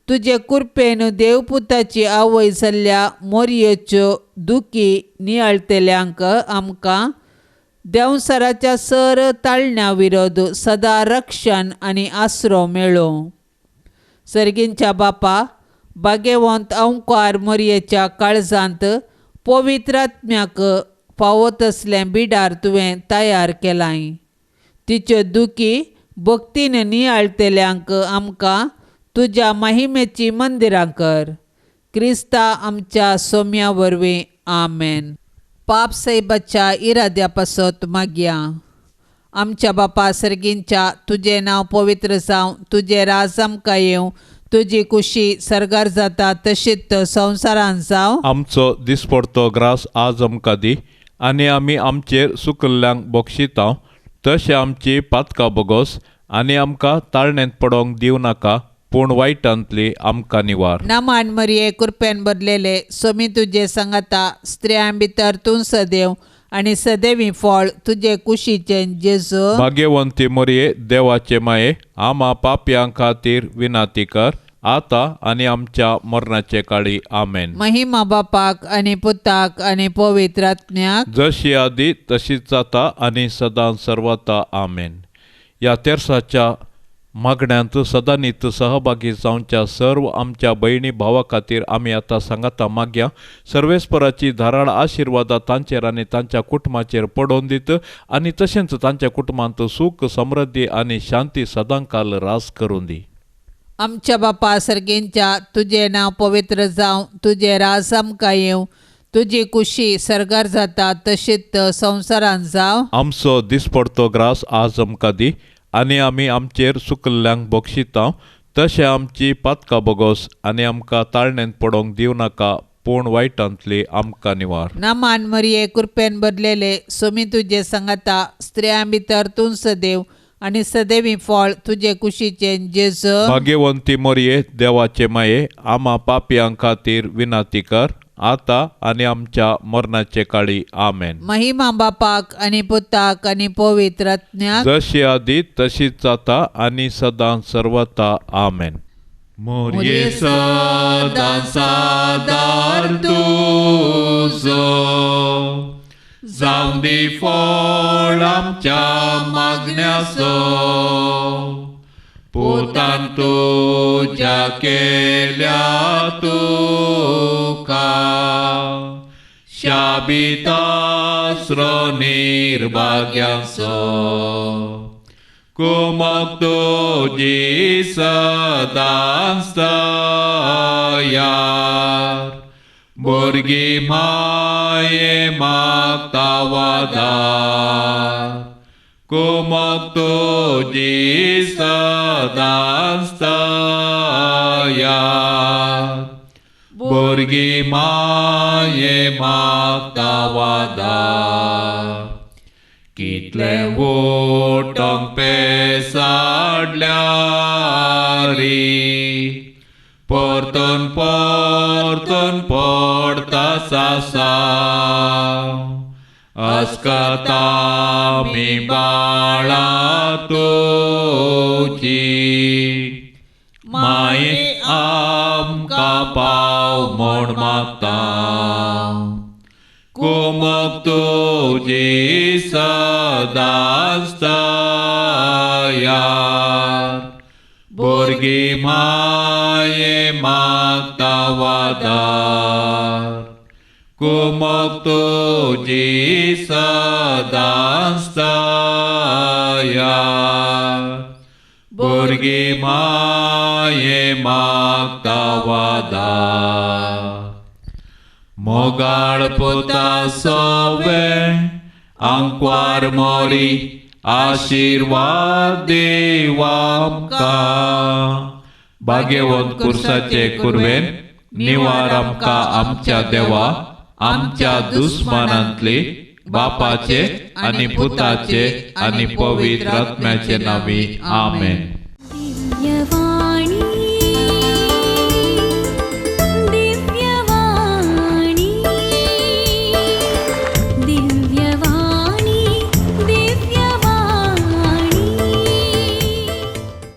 तुजे कृपेन देवपुताची आवय जाल्ल्या मोरयेच्यो दुखी नियाळटल्यांक आमकां देंवसाराच्या सर ताळण्या विरोध सदां रक्षण आनी आसरो मेळो. सर्गींच्या बापा, भाग्यवंत अंकार मोरयेच्या काळजांत पवित्रात्म्याक फावो तसलें बिडार तुवें तयार केलां. तिच्यो दुखी भक्तीन नियाळटल्यांक आमकां तुज्या महिमेची मंदिरां कर. क्रिस्ता आमच्या सोम्या वरवीं. आमेन. पाप साहेबाच्या इराद्या पासत मागया. आमच्या बापा सर्गींच्या, तुजें नांव पवित्र जावं, तुजें राज आमकां येवं, तुजी कुशी सर्गार जाता तशीच संवसारांत जावं. आमचो दिसपडतो ग्रास आज आमकां दी आनी आमी आमचेर सुकल्ल्यांक बक्षिता तशें आमची पातकां बोगोस आनी आमकां ताळण्यांत पडोंक दिवं नाका, पूण वायटांतली आमकां निवार. नमान मरिये, कृपेन भरलेले, सोमी तुजे सांगाता, स्त्रियां भितर तूं सदैव आनी सदैवी फळ तुजे कुशीचें जेजू. भाग्यवंती मरिये, देवाचे माये, आमा पापयां खातीर विनाती कर आतां आनी आमच्या मरणाचे काळी. आमेन. महिमा बापाक आनी पुताक आनी पवित्र आत्म्याक, जशी आदी तशीच जाता आनी सदां सर्वता. आमेन. ह्या तेर्साच्या मागण्यांत सदांनीत सहभागी जावच्या सर्व आमच्या भयणी भावा खातीर आमी आतां सांगाता मागया. सर्वेस्पराची धाराळ आशिर्वादा तांचेर आनी तांच्या कुटुंबाचेर पडोवन दीत आनी तशेंच तांच्या कुटुंबांत सूख, समृद्धी आनी शांती सदांकाल रास करून दी. आमच्या बापा सर्गींच्या, तुजें नांव पवित्र जावं, तुजें राज आमकां येवं, तुजी कुशी सर्गार जाता तशीच संवसारांत जावं. आमचो दिसपडतो ग्रास आज आमकां दी आनी आमी आमचेर सुकल्ल्यांक बक्षिता तशें आमची पातकां बोगोस आनी आमकां ताळण्यांत पडोंक दिवं नाका, पूण वायटांतली आमकां निवार. नमान मरिये, कृपेन भरलेले, सोमी तुजे सांगाता, स्त्रियां भितर तूं सदैव आनी सदैवी फळ तुजे कुशीचें जेजू. भाग्यवंती मरिये, देवाचे माये, आमा पापयां खातीर विनाती कर आतां आनी आमच्या मरणाचे काळी. आमेन. महिमा बापाक आनी पुताक आनी पवित्र आत्म्याक, जशी आदी तशीच जाता आनी सदां सर्वता. आमेन. मोरये सदां सादार तुजो, जावं दी फळ आमच्या मागण्याचो, पुतान तुज्या केल्या तुका शाबितास्रो निर्भाग्याचो, कुमक तुजी सदांच तयार, भुरगीं माये मागता वादार, कुमक तुजी सदांच तयार, भुरगीं माये मागता वादार. कितले वोटोंक पेसाडल्यारी, परतून परतून पडता सासांव, अस्कता मी बाळा तुजी, माये आमकां पाव म्हूण मागता, कुमक तुजी सदांच तयार, भुरगीं माये मागता वादार, कुमोक तुजी सदांच दया भुरगीं माये मागता वादा मोगाळ पुता सोवे आंकवार मोरी आशिर्वाद देवामकां भाग्यवंत कुर्साचे कुर्वेन निवार आमकां आमच्या देवा आमच्या दुस्मानांतली बापाचे आनी पुताचे आनी पवित्र आत्म्याचे नांवी आमेन. दिव्यवाणी.